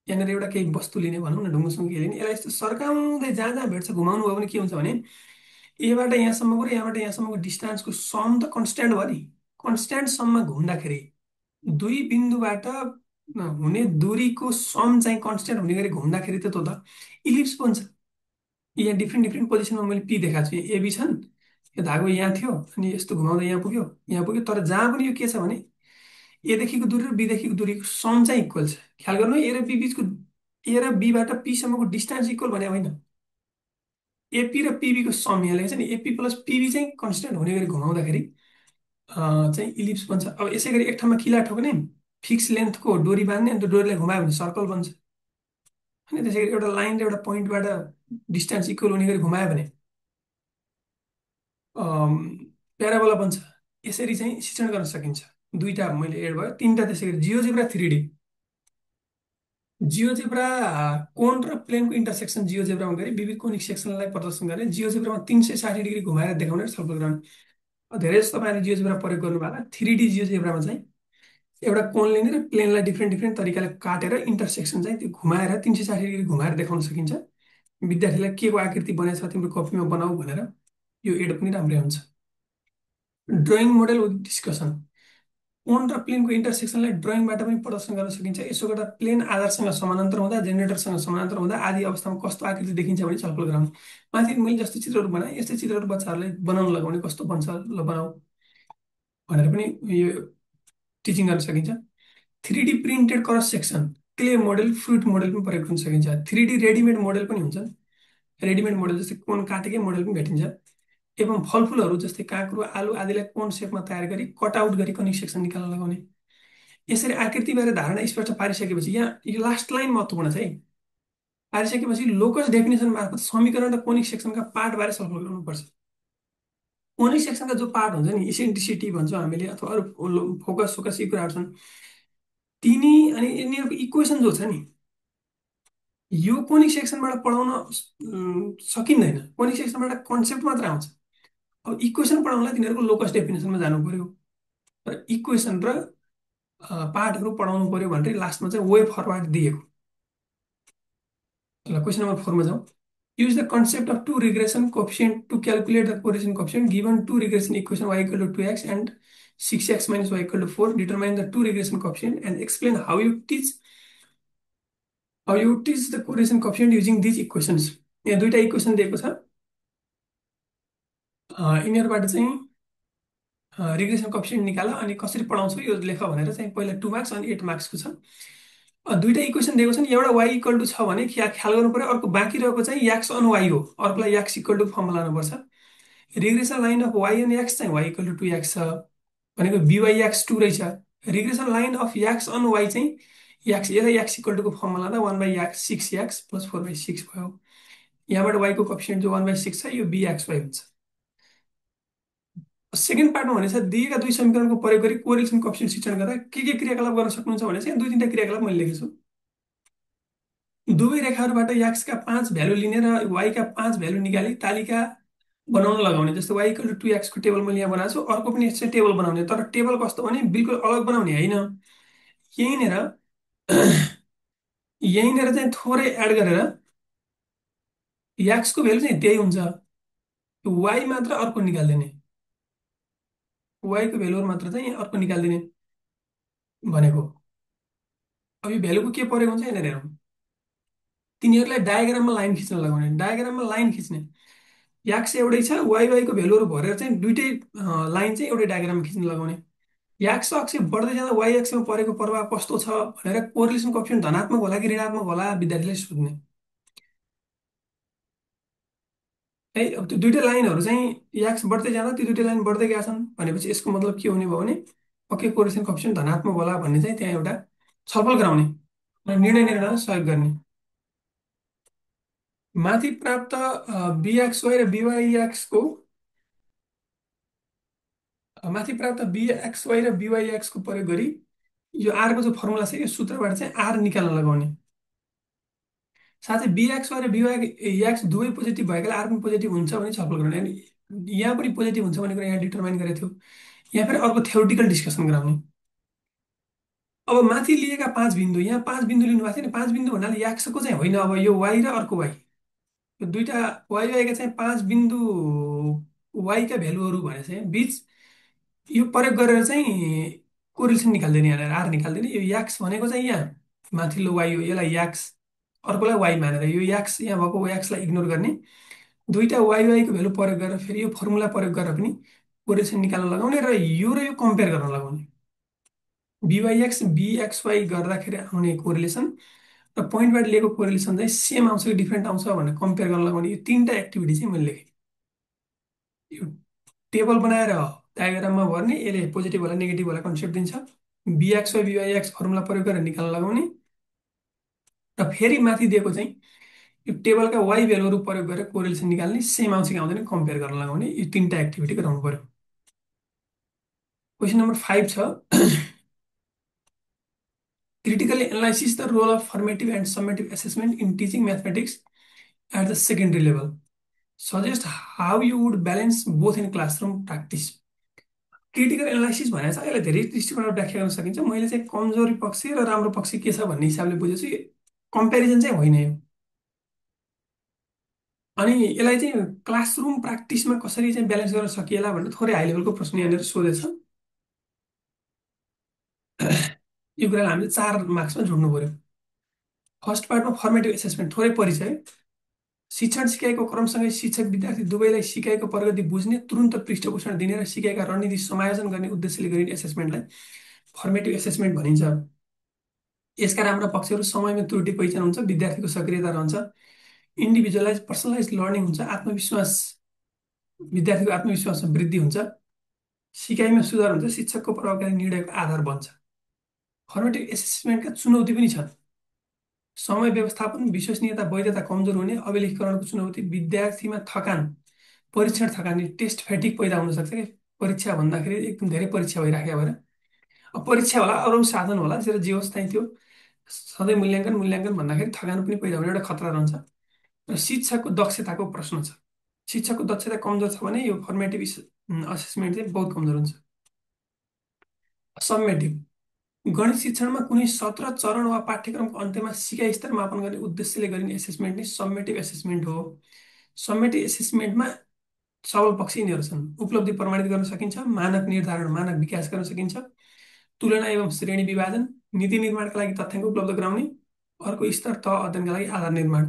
यहाँनिर एउटा केही वस्तु लिने भनौँ न, ढुङ्गोसँग केही लिने, यसलाई यस्तो सर्काउँदै जहाँ जहाँ भेट्छ घुमाउनु भयो भने के हुन्छ भने एबाट यहाँसम्मको र यहाँबाट यहाँसम्मको डिस्टेन्सको सम त कन्सट्यान्ट भयो नि। कन्सट्यान्टसम्म घुम्दाखेरि दुई बिन्दुबाट हुने दूरीको सम चाहिँ कन्सट्यान्ट हुने गरी घुम्दाखेरि त त्यो त इलिप्स बन्छ। यहाँ डिफ्रेन्ट डिफ्रेन्ट पोजिसनमा मैले पी देखाएको छु, एबी छन्, यो धागो यहाँ थियो अनि यस्तो घुमाउँदा यहाँ पुग्यो, यहाँ पुग्यो। तर जहाँ पनि यो के छ भने एदेखिको दूरी र बीदेखिको दूरीको सम चाहिँ इक्वल छ। ख्याल गर्नु ए र बी बिचको, ए र बीबाट पीसम्मको डिस्टेन्स इक्वल भने होइन, एपी र पिबीको सम यहाँ लेखेको छ नि, एपी प्लस पिबी चाहिँ कन्सट्यान्ट हुने गरी घुमाउँदाखेरि चाहिँ इलिप्स बन्छ। अब यसै गरी एक ठाउँमा किला ठोक्ने, फिक्स लेन्थको डोरी बाँध्ने अनि त्यो डोरीलाई घुमायो भने सर्कल बन्छ। अनि त्यसै गरी एउटा लाइन र एउटा पोइन्टबाट डिस्टेन्स इक्वल हुने गरी घुमायो भने प्याराबोला बन्छ। यसरी चाहिँ शिक्षण गर्न सकिन्छ। दुईटा मैले एड भयो, तिनवटा त्यसै गरी जियोजेब्रा 3D। जियोजेब्रा कोण र प्लेनको इन्टरसेक्सन जियोजेब्रामा गरी विविध कोनिक सेक्सनलाई प्रदर्शन गर्ने, जियोजेब्रामा 360 डिग्री घुमाएर देखाउने र छलफल गराउने। धेरै जस्तो तपाईँले जियोजेब्रा प्रयोग गर्नु भएको 3D जियोजेब्रामा चाहिँ एउटा कोण लिने र प्लेनलाई डिफ्रेन्ट डिफ्रेन्ट तरिकाले काटेर इन्टरसेक्सन चाहिँ त्यो घुमाएर 360 डिग्री घुमाएर देखाउन सकिन्छ। विद्यार्थीलाई के को आकृति बनेको छ तिम्रो कपीमा बनाऊ भनेर यो एड पनि राम्रै हुन्छ। ड्रइङ मोडेल विथ डिस्कसन, कोण र प्लेनको इन्टरसेक्सनलाई ड्रइङबाट पनि प्रदर्शन गर्न सकिन्छ। यसो गर्दा प्लेन आधारसँग समानान्तर हुँदा, जेनेरेटरसँग समानान्तर हुँदा आदि अवस्थामा कस्तो आकृति देखिन्छ भने छलफल गराउनु। माथि मैले जस्तो चित्रहरू बनाएँ यस्तै चित्रहरू बच्चाहरूलाई बनाउन लगाउने, कस्तो बन्छ ल बनाऊ भनेर पनि यो टिचिङ गर्न सकिन्छ। 3D printed cross section, clay model, fruit model पनि प्रयोग गर्न सकिन्छ। 3D रेडिमेड मोडेल पनि हुन्छन्, रेडिमेड मोडेल जस्तै कोण काटेकै मोडेल पनि भेटिन्छ। एवं फलफुलहरू जस्तै काँक्रो, आलु आदिलाई कोण सेपमा तयार गरी कटआउट गरी कनिक सेक्सन निकाल्न लगाउने। यसरी आकृतिबारे धारणा स्पष्ट पारिसकेपछि यहाँ यो लास्ट लाइन महत्त्वपूर्ण छ है। पारिसकेपछि लोकस डेफिनेसन मार्फत समीकरण र कोनिक सेक्सनका पार्टबारे छलफल गर्नुपर्छ। कोनिक सेक्सनका जो पार्ट हुन्छ नि, इसेन्ट्रिसिटी भन्छौँ हामीले अथवा अरू फोकस फोकस यी कुराहरू छन्, तिनी अनि यिनीहरूको इक्वेसन जो छ नि, यो कोनिक सेक्सनबाट पढाउन सकिँदैन। कोनिक सेक्सनबाट कन्सेप्ट मात्र आउँछ। अब इक्वेसन पढाउनलाई तिनीहरूको लोकस डेफिनेसनमा जानु पर्यो र इक्वेसन र पार्टहरू पढाउनु पर्यो भनेर लास्टमा चाहिँ वे फरवार्ड दिएको। ल क्वेसन नम्बर 4मा जाउँ। Use the concept of two regression coefficient to calculate the correlation coefficient given two regression equation y equal to 2x and 6x minus y equal to 4. Determine the two regression coefficient and explain how you teach the correlation coefficient using these equations. यहाँ दुईटा इक्वेसन दिएको छ। यिनीहरूबाट चाहिँ रिग्रेसन कोएफिसिएन्ट निकाल अनि कसरी पढाउँछौ यो लेख भनेर चाहिँ पहिला 2 मार्क्स अनि 8 मार्क्सको छ। दुईटा इक्वेसन दिएको छ नि, एउटा y इक्वल टु छ भने ख्याल गर्नु पर्यो, अर्को बाँकी रहेको चाहिँ x अन y हो, अर्कोलाई x इक्वल टु फर्ममा लानुपर्छ। Regression line of y on x चाहिँ y इक्वल टु 2x छ भनेको byx 2 रहेछ। Regression line of x on y चाहिँ x, यसलाई x इक्वल टुको फर्ममा लाँदा 1/6x प्लस 4/6 भयो। यहाँबाट y को कोएफिसिएन्ट जो 1/6 छ यो bxy हुन्छ। सेकेन्ड पार्टमा भनेको छ दिएका दुई समीकरणको प्रयोग गरी कोरिलेसन कोएफिसिएन्ट शिक्षण गर्दा के क्रियाकलाप गर्न सक्नुहुन्छ भने चाहिँ दुई तिनवटा क्रियाकलाप मैले लेखेको छु। दुवै रेखाहरूबाट एक्सका 5 भ्यालु लिने र वाइका 5 भ्यालु निकाली तालिका बनाउन लगाउने। जस्तो वाइ इक्वल टु 2x को टेबल मैले यहाँ बनाएको छु, अर्को पनि यस्तै टेबल बनाउने, तर टेबल कस्तो भने बिल्कुल अलग बनाउने होइन। यहीँनिर यहीँनिर चाहिँ थोरै एड गरेर एक्सको भ्यालु चाहिँ त्यही हुन्छ, वाइ मात्र अर्को निकालिदिने, वाइको भ्यालुहरू मात्र चाहिँ अर्को निकालिदिने भनेको। अब यो भ्यालुको के प्रयोग हुन्छ यहाँनिर हेरौँ। तिनीहरूलाई डायग्राममा लाइन खिच्न लगाउने, डायग्राममा लाइन खिच्ने। एक्स एउटै छ, वाइ वाइको भ्यालुहरू भरेर चाहिँ दुइटै लाइन चाहिँ एउटै डायग्राममा खिच्न लगाउने। एक्स अक्ष बढ्दै जाँदा वाइ अक्षमा परेको प्रभाव कस्तो छ भनेर कोरिलेसन कोएफिसिएन्ट धनात्मक होला कि ऋणात्मक होला विद्यार्थीले सोध्ने है। अब त्यो दुइटै लाइनहरू चाहिँ एक्स बढ्दै जाँदा त्यो दुइटै लाइन बढ्दै गएका छन् भनेपछि यसको मतलब के हुने भयो भने पक्कै कोरिलेसन कोएफिसिएन्ट धनात्मक होला भन्ने चाहिँ त्यहाँ एउटा छलफल गराउने र निर्णय निर्णयमा सहयोग गर्ने। माथि प्राप्त बिएक्सवाई र बिवाइएक्सको माथि प्राप्त बिएक्सवाई र बिवाइएक्सको प्रयोग गरी यो आरको जो फर्मुला छ यो सूत्रबाट चाहिँ आर निकाल्न लगाउने। साथै बिएक्सवाई र बिवाइएक्स दुवै पोजिटिभ भएकाले आर पनि पोजिटिभ हुन्छ भने छलफल गराउने। अनि यहाँ पनि पोजिटिभ हुन्छ भन्ने कुरा यहाँ डिटरमाइन गरेको थियो। यहाँ फेरि अर्को थ्योरिटिकल डिस्कसन गराउने। अब माथि लिएका 5 बिन्दु, यहाँ 5 बिन्दु लिनु भएको थियो नि, 5 बिन्दु भन्नाले एक्सको चाहिँ होइन, अब यो वाइ र अर्को वाइ, यो दुईटा वाइ वाइका चाहिँ 5 बिन्दु वाइका भ्यालुहरू भने चाहिँ बिच यो प्रयोग गरेर चाहिँ कोरिलेसन निकालिदिने, यहाँनिर आर निकालिदिने। यो एक्स भनेको चाहिँ यहाँ माथिल्लो वाइ हो, यसलाई एक्स अर्कोलाई वाइ मानेर यो एक्स यहाँ भएको एक्सलाई इग्नोर गर्ने। दुईटा वाइ वाइको भ्यालु प्रयोग गरेर फेरि यो फर्मुला प्रयोग गरेर पनि कोरिलेसन निकाल्न लगाउने र यो कम्पेयर गर्न लगाउने। बिवाइएक्स बिएक्सवाई गर्दाखेरि आउने कोरिलेसन र पोइन्टबाट लिएको कोरिलेसन चाहिँ सेम आउँछ कि डिफ्रेन्ट आउँछ भनेर कम्पेयर गर्न लगाउने। यो तिनवटा एक्टिभिटी चाहिँ मैले लेखेँ। यो टेबल बनाएर डायग्राममा भर्ने, यसले पोजिटिभ होला नेगेटिभ होला कन्सेप्ट दिन्छ। बिएक्सवाई बिवाइएक्स फर्मुला प्रयोग गरेर निकाल्न लगाउने र फेरि माथि दिएको चाहिँ यो टेबलका वाइ भ्यालुहरू प्रयोग गरेर कोरिलेसन निकाल्ने, सेम आउँछ कि आउँदैन कम्पेयर गर्न लगाउने। यो तिनवटा एक्टिभिटी गराउनु पर्यो। क्वेसन नम्बर 5 छ critically analyze the role of formative and summative assessment in teaching mathematics at the secondary level. Suggest how you would balance both in classroom practice. Critical analysis भनेर चाहिँ यसलाई धेरै दृष्टिकोणबाट व्याख्या गर्न सकिन्छ। मैले चाहिँ कमजोरी पक्ष र राम्रो पक्ष के छ भन्ने हिसाबले बुझेछु। कम्पेरिजन चाहिँ होइन यो। अनि यसलाई चाहिँ क्लासरुम प्र्याक्टिसमा कसरी चाहिँ ब्यालेन्स गर्न सकिएला भनेर थोरै हाई लेभलको प्रश्न यहाँनिर सोधेछ। यो कुरालाई हामीले 4 मार्क्समा जोड्नु पर्यो। फर्स्ट पार्टमा फर्मेटिभ एसेसमेन्ट थोरै परिचय, शिक्षण सिकाइको क्रमसँगै शिक्षक विद्यार्थी दुवैलाई सिकाइको प्रगति बुझ्ने, तुरुन्त पृष्ठपोषण दिने र सिकाइका रणनीति समायोजन गर्ने उद्देश्यले गरिने एसेसमेन्टलाई फर्मेटिभ एसेसमेन्ट भनिन्छ। यसका राम्रा पक्षहरू समयमा त्रुटि पहिचान हुन्छ, विद्यार्थीको सक्रियता रहन्छ, इन्डिभिजुअलाइज पर्सनलाइज लर्निङ हुन्छ, आत्मविश्वास विद्यार्थीको आत्मविश्वासमा वृद्धि हुन्छ, सिकाइमा सुधार हुन्छ, शिक्षकको प्रभावकारी निर्णयको आधार बन्छ। फर्मेटिभ एसेसमेन्टका चुनौती पनि छन्। समय व्यवस्थापन, विश्वसनीयता वैधता कमजोर हुने, अभिलेखीकरणको चुनौती, विद्यार्थीमा थकान, परीक्षण थकान, टेस्ट फ्याटिक पैदा हुन सक्छ कि परीक्षा भन्दाखेरि एकदम धेरै परीक्षा भइराखेको भएर। अब परीक्षा होला अरू साधन होला त्यसरी जे होस् चाहिँ त्यो सधैँ मूल्याङ्कन मूल्याङ्कन भन्दाखेरि थकान पनि पैदा हुने एउटा खतरा रहन्छ। र शिक्षकको दक्षताको प्रश्न छ। शिक्षकको दक्षता कमजोर छ भने यो फर्मेटिभ असेसमेन्ट चाहिँ बहुत कमजोर हुन्छ। समेटिभ गणित शिक्षणमा कुनै सत्र चरण वा पाठ्यक्रमको अन्त्यमा सिकाइ स्तर मापन गर्ने उद्देश्यले गरिने एसेसमेन्ट नै समेटिभ एसेसमेन्ट हो। समेटिभ एसेसमेन्टमा सबल पक्ष यिनीहरू छन्। उपलब्धि प्रमाणित गर्न सकिन्छ, मानक निर्धारण मानक विकास गर्न सकिन्छ, तुलना एवं श्रेणी विभाजन, नीति निर्माणका लागि तथ्याङ्क उपलब्ध गराउने, अर्को स्तर तह अध्ययनका लागि आधार निर्माण।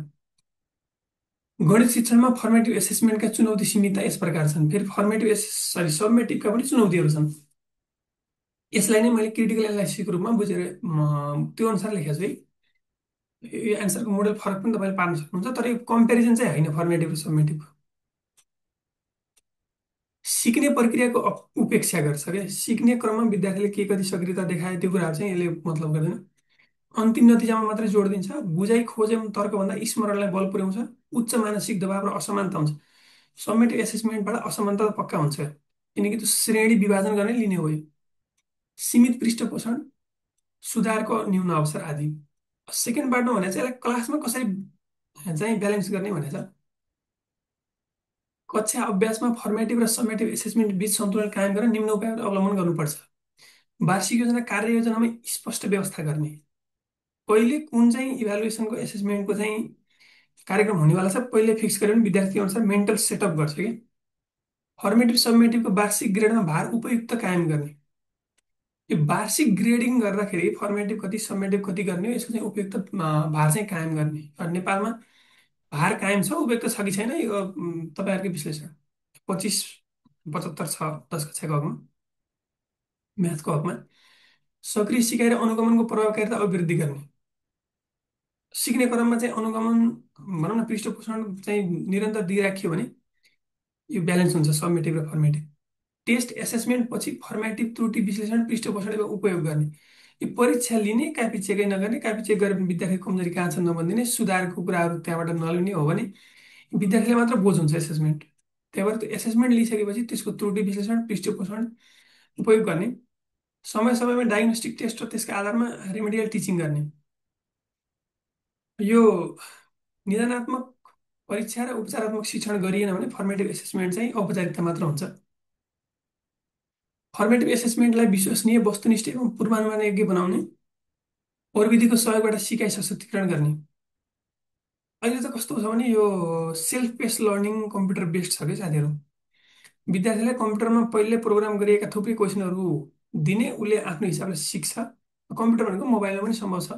गणित शिक्षणमा फर्मेटिभ एसेसमेन्टका चुनौती सीमितता यस प्रकार छन्। फेरि समेटिभका पनि चुनौतीहरू छन्। यसलाई नै मैले क्रिटिकल एनालाइसिसको रूपमा बुझेर त्यो अनुसार लेखेको छु है। यो एन्सरको मोडल फरक पनि तपाईँले पार्न सक्नुहुन्छ, तर यो कम्पेरिजन चाहिँ होइन फर्मेटिभ र समेटिभ। सिक्ने प्रक्रियाको उपेक्षा गर्छ क्या। सिक्ने क्रममा विद्यार्थीले के कति सक्रियता देखाए त्यो कुराहरू चाहिँ यसले मतलब गर्दैन। अन्तिम नतिजामा मात्रै जोड दिन्छ। बुझाइ खोज एवं तर्कभन्दा स्मरणलाई बल पुर्याउँछ। उच्च मानसिक दबाव र असमानता हुन्छ। समेटिभ एसेसमेन्टबाट असमानता त पक्का हुन्छ किनकि त्यो श्रेणी विभाजन गर्ने लिने हो। सीमित पृष्ठपोषण, सुधारको न्यून अवसर आदि। सेकेन्ड पार्टमा भने चाहिँ यसलाई क्लासमा कसरी चाहिँ ब्यालेन्स गर्ने भनेको छ। कक्षा अभ्यासमा फर्मेटिभ र समेटिभ एसेसमेन्ट बीच सन्तुलन कायम गरेर निम्न उपायहरू अवलम्बन गर्नुपर्छ। वार्षिक योजना कार्ययोजनामा स्पष्ट व्यवस्था गर्ने। कहिले कुन चाहिँ इभ्यालुएसनको एसेसमेन्टको चाहिँ कार्यक्रम हुनेवाला छ पहिले फिक्स गऱ्यो भने विद्यार्थी अनुसार मेन्टल सेटअप गर्छ कि। फर्मेटिभ सब्मेटिभको वार्षिक ग्रेडमा भार उपयुक्त कायम गर्ने। यो वार्षिक ग्रेडिङ गर्दाखेरि फर्मेटिभ कति सब्मेटिभ कति गर्ने हो यसको चाहिँ उपयुक्त भार चाहिँ कायम गर्ने। नेपालमा भार कायम छ उपयुक्त छ कि छैन यो तपाईँहरूकै विश्लेषण। 25-75 छ 10 कक्षाको हकमा, म्याथको हकमा। सक्रिय सिकाइ र अनुगमनको प्रभावकारिता अभिवृद्धि गर्ने। सिक्ने क्रममा चाहिँ अनुगमन भनौँ न पृष्ठपोषण चाहिँ निरन्तर दिइराखियो भने यो ब्यालेन्स हुन्छ सब्मेटिभ र फर्मेटिभ। टेस्ट एसेसमेन्ट पछि फर्मेटिभ त्रुटि विश्लेषण पृष्ठपोषण एवं उपयोग गर्ने। यो परीक्षा लिने कापी चेकै नगर्ने, कापी चेक गरेर विद्यार्थी कमजोरी कहाँ छ नभनिदिने, सुधारको कुराहरू त्यहाँबाट नलिने हो भने विद्यार्थीले मात्र बोझ हुन्छ एसेसमेन्ट। त्यही भएर त्यो एसेसमेन्ट लिइसकेपछि त्यसको त्रुटि विश्लेषण पृष्ठपोषण उपयोग गर्ने। समय समयमा डायग्नोस्टिक टेस्ट र त्यसका आधारमा रेमेडियल टिचिङ गर्ने। यो निदानात्मक परीक्षा र उपचारात्मक शिक्षण गरिएन भने फर्मेटिभ एसेसमेन्ट चाहिँ औपचारिकता मात्र हुन्छ। फर्मेटिभ एसेसमेन्टलाई विश्वसनीय वस्तुनिष्ठ एवं पूर्वानुमानयोग्य बनाउने। प्रविधिको सहयोगबाट सिकाइ सशक्तिकरण गर्ने। अहिले त कस्तो छ भने यो सेल्फ पेस लर्निङ कम्प्युटर बेस्ड छ कि साथीहरू। विद्यार्थीलाई कम्प्युटरमा पहिले प्रोग्राम गरिएका थुप्रै क्वेसनहरू दिने, उसले आफ्नो हिसाबले सिक्छ। कम्प्युटर भनेको मोबाइलमा पनि सम्भव छ।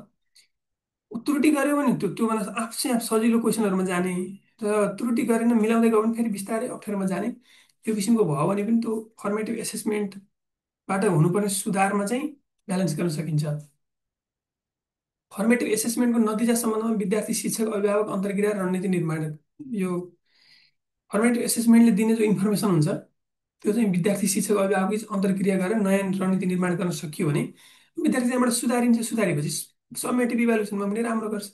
ऊ त्रुटि गर्यो भने त्योभन्दा आफै आफ सजिलो क्वेसनहरूमा जाने र त्रुटि गरेर मिलाउँदै गयो भने फेरि बिस्तारै अप्ठ्यारोमा जाने त्यो किसिमको भयो भने पनि त्यो फर्मेटिभ एसेसमेन्टबाट हुनुपर्ने सुधारमा चाहिँ ब्यालेन्स गर्न सकिन्छ। फर्मेटिभ एसेसमेन्टको नतिजा सम्बन्धमा विद्यार्थी शिक्षक अभिभावक अन्तर्क्रिया र रणनीति निर्माण। यो फर्मेटिभ एसेसमेन्टले दिने जो इन्फर्मेसन हुन्छ त्यो चाहिँ विद्यार्थी शिक्षक अभिभावक अन्तर्क्रिया गरेर नयाँ रणनीति निर्माण गर्न सकियो भने विद्यार्थी त्यहाँबाट सुधारिन्छ। सुधारेपछि समेटिभ इभ्यालुएसनमा पनि राम्रो गर्छ।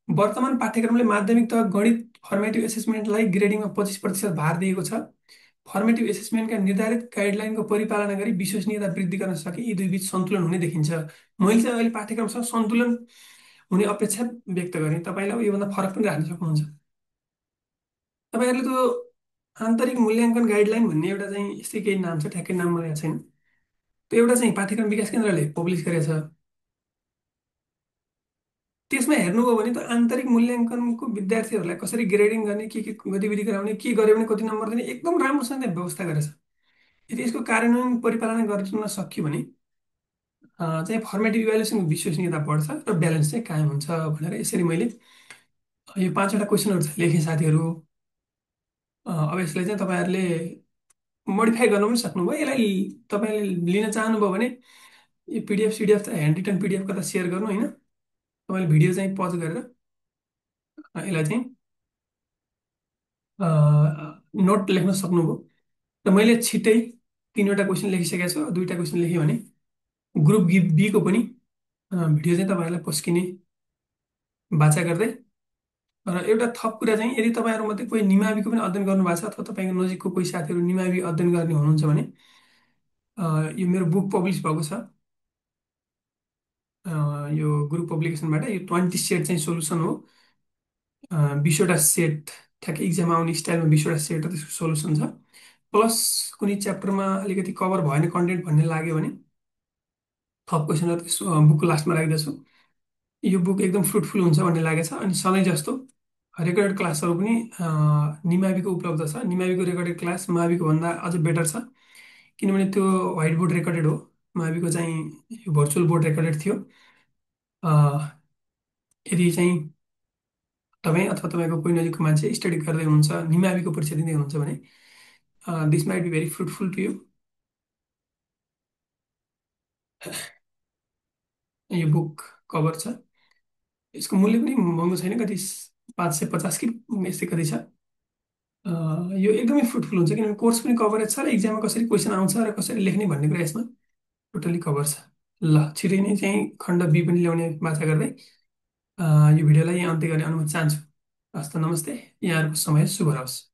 वर्तमान पाठ्यक्रमले माध्यमिक तह गणित फर्मेटिभ एसेसमेन्टलाई ग्रेडिङमा 25% भार दिएको छ। फर्मेटिभ एसेसमेन्टका निर्धारित गाइडलाइनको परिपालना गरी विश्वसनीयता वृद्धि गर्न सके यी दुई बिच सन्तुलन हुने देखिन्छ। मैले चाहिँ अहिले पाठ्यक्रमसँग सन्तुलन हुने अपेक्षा व्यक्त गरेँ। तपाईँलाई योभन्दा फरक पनि राख्न सक्नुहुन्छ। तपाईँहरूले त्यो आन्तरिक मूल्याङ्कन गाइडलाइन भन्ने एउटा चाहिँ यस्तै केही नाम छ, ठ्याक्कै नाम मलाई याद छैन। त्यो एउटा चाहिँ पाठ्यक्रम विकास केन्द्रले पब्लिस गरेको छ। त्यसमा हेर्नुभयो भने त आन्तरिक मूल्याङ्कनको विद्यार्थीहरूलाई कसरी ग्रेडिङ गर्ने, के गतिविधि गराउने, के गर्यो भने कति नम्बर दिने एकदम राम्रोसँग त्यहाँ व्यवस्था गरेछ। यदि यसको कार्यान्वयन परिपालना गर्न सकियो भने चाहिँ फर्मेटिभ इभ्यालुएसनको विश्वसनीयता बढ्छ र ब्यालेन्स चाहिँ कायम हुन्छ भनेर यसरी मैले यो 5वटा क्वेसनहरू चाहिँ लेखेँ साथीहरू। अब यसलाई चाहिँ तपाईँहरूले मोडिफाई गर्न पनि सक्नुभयो। यसलाई तपाईँले लिन चाहनुभयो भने यो पिडिएफ सिडिएफ त ह्यान्ड रिटन पिडिएफ कता सेयर गर्नु होइन, तपाईँले भिडियो चाहिँ पज गरेर यसलाई चाहिँ नोट लेख्न सक्नुभयो। र मैले छिट्टै 3वटा क्वेसन लेखिसकेको छु, 2वटा क्वेसन लेखेँ भने ग्रुप बीको पनि भिडियो चाहिँ तपाईँहरूलाई पस्किने बाचा गर्दै। र एउटा थप कुरा चाहिँ यदि तपाईँहरूमध्ये कोही निमाविको पनि अध्ययन गर्नुभएको छ अथवा तपाईँको नजिकको कोही साथीहरू निमावि अध्ययन गर्ने हुनुहुन्छ भने यो मेरो बुक पब्लिस भएको छ यो ग्रुप पब्लिकेसनबाट। यो 20 सेट चाहिँ सोलुसन हो। 20वटा सेट ठ्याक्कै इक्जाम आउने स्टाइलमा 20वटा सेट त्यसको सोलुसन छ। प्लस कुनै च्याप्टरमा अलिकति कभर भएन कन्टेन्ट भन्ने लाग्यो भने थप क्वेसनहरू त्यस बुकको लास्टमा राख्दछु। यो बुक एकदम फ्रुटफुल हुन्छ भन्ने लागेको छ। अनि सधैँ जस्तो रेकर्डेड क्लासहरू पनि निमाविको उपलब्ध छ। निमाविको रेकर्डेड क्लास माविको भन्दा अझ बेटर छ किनभने त्यो व्हाइट बोर्ड रेकर्डेड हो। माविको चाहिँ यो भर्चुअल बोर्ड रेकर्डेड थियो। यदि चाहिँ तपाईँ अथवा तपाईँको कोही नजिकको मान्छे स्टडी गर्दै हुनुहुन्छ, निमाविको परीक्षा दिँदै हुनुहुन्छ भने this might be very fruitful to you. यो बुक कभर छ। यसको मूल्य पनि महँगो छैन, कति 550 कि यस्तै कति छ। यो एकदमै फ्रुटफुल हुन्छ किनभने कोर्स पनि कभरेज छ र इक्जाममा कसरी क्वेसन आउँछ र कसरी लेख्ने भन्ने कुरा यसमा टोटल्ली कभर छ। ल छिटै नै चाहिँ खण्ड बी पनि ल्याउने बाचा गर्दै यो भिडियोलाई यहाँ अन्त्य गर्ने अनुमति चाहन्छु। हस्त नमस्ते। यहाँहरूको समय शुभ रहोस्।